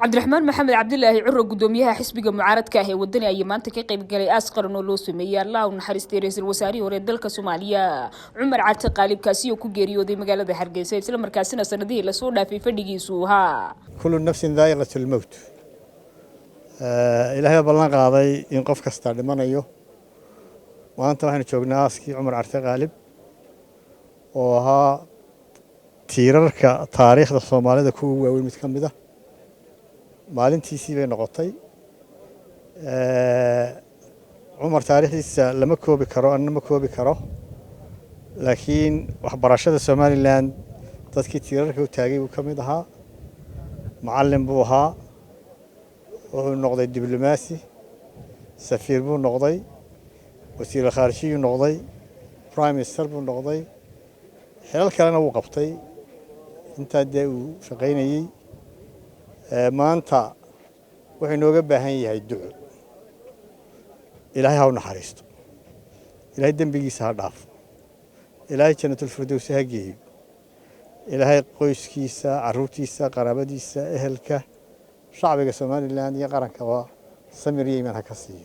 Cabdiraxmaan Maxamed Cabdilaahi Curo, gudoomiyaha xisbiga mucaaradka ah ee Wadani, ayaa maanta ka qayb galay aas qaran oo loo sameeyey Allah u naxariistay ra-iisul wasaarihii hore dalka Soomaaliya Cumar Carte Qaalib, kaasi oo ku geeriyooday magaalada Hargeysa, islamarkaasina sanadihii lasoo dhaafay fadhigiisu ahaa. كل نفس ذائقة الموت. Ilaahay baa ballan qaaday in qof kastaa dhimanayo. Maanta waxaynu joognaa aaskii Cumar Carte Qaalib oo ahaa tiirarka taariikhda Soomaalida kuwa waaweyn mid ka mid ah. Maalintiisii bay noqotay. Cumar taariikhdiisa lama koobi karo, anna ma koobi karo, laakiin waxbarashada Somaliland dadkii tiirarka u taagay buu ka mid ahaa. Macallin buu ahaa, wuxuu noqday diblomaasi, safiir buu noqday, wasiir khaarijiyuu noqday, prime minister buu noqday, xilal kalena wuu qabtay intaa dee uu shaqaynayey. Maanta wuxuu inooga baahan yahay duco. Ilaahay ha u naxariisto, Ilaahay dembigiisa ha dhaafo, Ilaahay Jannatulfirdowsi ha geeyo, Ilaahay qoyskiisa, caruurtiisa, qaraabadiisa, ehelka, shacbiga Somaliland iyo qarankaba samir iyo iimaan ha ka siiyo.